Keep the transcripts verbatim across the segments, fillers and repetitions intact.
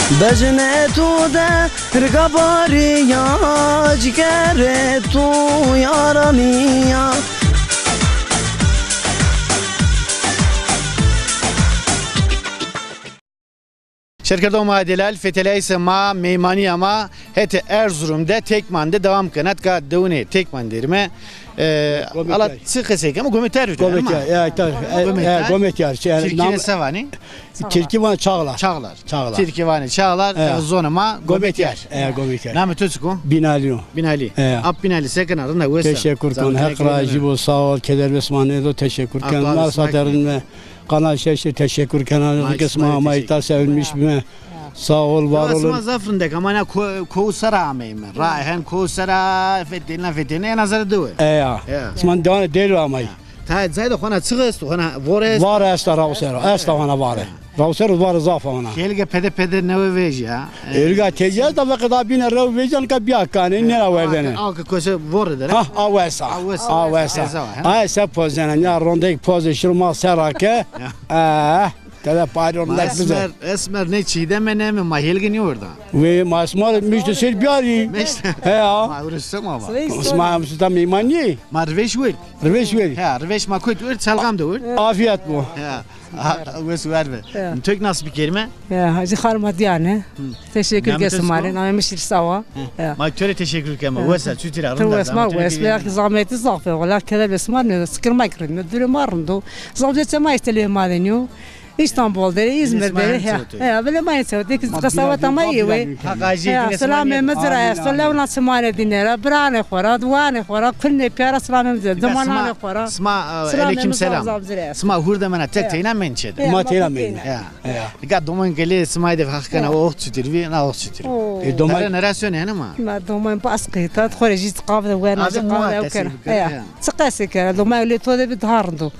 Bejnê to de rika barîya, cîgerê to yaranîya. Şêrkerdoxê ma delal, feteleyayîsê ma, meymanîya ma hetê Erzurum de, Tekman de dewam kena. Tika dewunê Tekman derîme. E, ala çi qesey keme? Gometyar vî. Gometyar, ya, ta, e, Gometyar. E, Gometyar, şey, yani, Tirkî de se vanê? Tirkî vanê çağlar. Çağlar. Çağlar. Tirkî vanê çağlar, e, zonê ma Gometyar. Gometyar. E, Gometyar. Namê to çik o? Binalî yo. Binalî. E. Ap Binalî, se kena, rind a, wes a? Teşekkür kon. Heq razî bo, sağ ol. Keder ve sima nêdo, teşekkür ken. Mar sa derîn ve Kanal Şeş de teşekkür kena. Rike sima ama îta sevinmiş bîme. Sağ ol, var olun. Sima zaf rindek, ama na ko-, kow sera ameyme. Ra hen kow sera fetêna, fetêna en azar dewe. E ya. Sima dewane dêr amay. Ta cayê de xona çix esto, xona vore esto? Vare esta, raw sero. Esta xona vare. Raw sero, vare zaf xona. Hêlge pede pede newe vejîya. Hêlga tecîya da veqeda bîne rew vejîyan ka bîya kanê, nêra werdene. Aw ke kose vore dere. Ha, aw esa. Aw esa. Aw esa. Ay se pozena, ya rondek poze şiro ma sera ke. Eh. Tede parî ortak bize. Esmer, esmer ne çîdeme ne mi, ma hêlgê nêwerda. Wê ma esmer mişte ser biyarî. Mişte. He ya. Ma urusum ama. Sima mişte meymanî. Ma rivêş wer. Rivêş wer. He, rivêş ma kut wer, çalgam de wer. Afiyet bu. He. Wes wer be. Tok nas bikerime? Ya, Hacı Xarma Diyane. Teşekkür ke sima rê. Namê mi Şîrsawa. Ma to rê teşekkür keme. Wes a, çutir a, rind a? Wes ma, wes be, zahmetî zaf e. Wala keder be sima ne, sikir ma kirî, ne dure ma rindo. Zaf zê ma îşte lê ma de nîyo. İstanbul de, İzmir de, ya, ya, bile ma yeter. De ki qesaweta ma iyi ve. Selamê mi ci ra esto, lewna çimanê dîne ra, biranê xo ra, diwanê xo ra, kulnê pîya ra selamê mi ci ra, domananê xo ra. Sima, e, aleyküm selam. Sima hurdemena tek teyna mençe de. Ma teyna meyne. Ya. Nika domon gelê sima de haq kena, o oxt çutir vi, na oxt çutir vi. E, doman. Nere nere sönene ma. Ma doman bas qeyta, xo rê jî qav de wena, qav de kena. Ya. Çi qesê kena, doman lê to de bi daha rindo.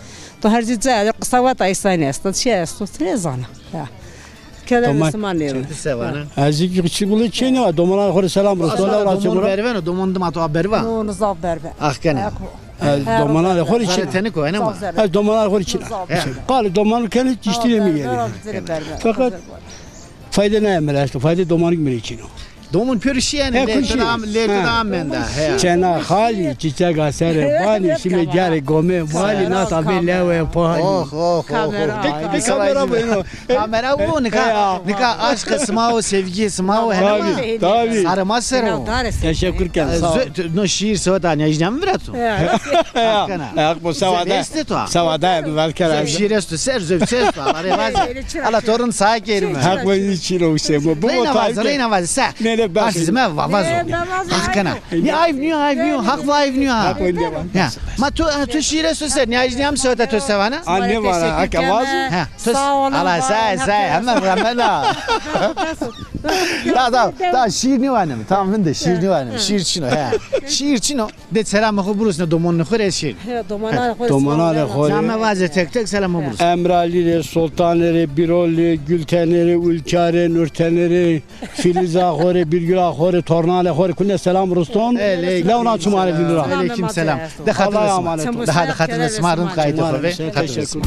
To her cî cayê de qisaweta îsanî esta, çi esto, ti nêzana. Ya. Keder sima nêro. Ti se vana? Ez kî çi gulo çênî va, domanan xo rê selam rosto. Doman berveno, doman dima to berva? No, no, zaf berve. Ax kena. Ez domanan xo rê çin. Tenik o, ene ma? Ez domanan xo rê çin. Qalê doman kenê, tiştî nêmîgenê. Feqet fayde nayê mi ra esto, fayde domanik mi rê çin o. Domon pêro şîyene, lê to da, lê to da menda. Çena xalî, çiçega serê banî, şîme diyarê gomê malî, nata bê lewe palî. Oh, oh, oh. Kamera. Kamera bu, ino. Kamera bu, nika, nika aşkê sima o, sevgiyê sima o, hene ma. Tabii, tabii. Sarê ma ser o. Teşekkür ken, sağ ol. No şîîr seweta nîyajname virato. Ya. Haq kena. Haq bo sewade. Sewade mi ver kera. Şîîr esto ser, zöv ses to, ala rê vaze. Ala to rind sae kerime. Haq bo nî çîro use. Reyna vaze, reyna vaze, se. Nê, nê, bes. Azîz me va-, vazo. Haq kena. Nî ayv nîyo, ayv nîyo. Haq va ayv nîyo ha. Haq va ayv nîyo. Ya. Ma to, to şîîr esto ser, nîyajnîyam seweta to se vana? A nêvana, haka vazo. Ha, to sağ olun, Allah, sağ, sağ, hemen, hemen ha. Da, da, da şîîr nêwaneme. Tamam, vinde şîîr nêwaneme. Şîîr çin o, he. Şîîr çin o. De selamê xo birusne domonê xo rê şîîr. He, domananê xo rê. Domananê xo rê. Zame vaze tek tek selamê xo birusne. Emralî rê, Soltanê rê, Birolî, Gültenê rê, Ulka rê, Nurtenê rê, Filiza xo rê, Birgula xo rê, tornanê xo rê, kune selam ruston. Lewna çimanê dîn ra. Aleyküm selam. De xatir sima. De hadi xatir sima, rind qayîtê xo ve. Xatir sima.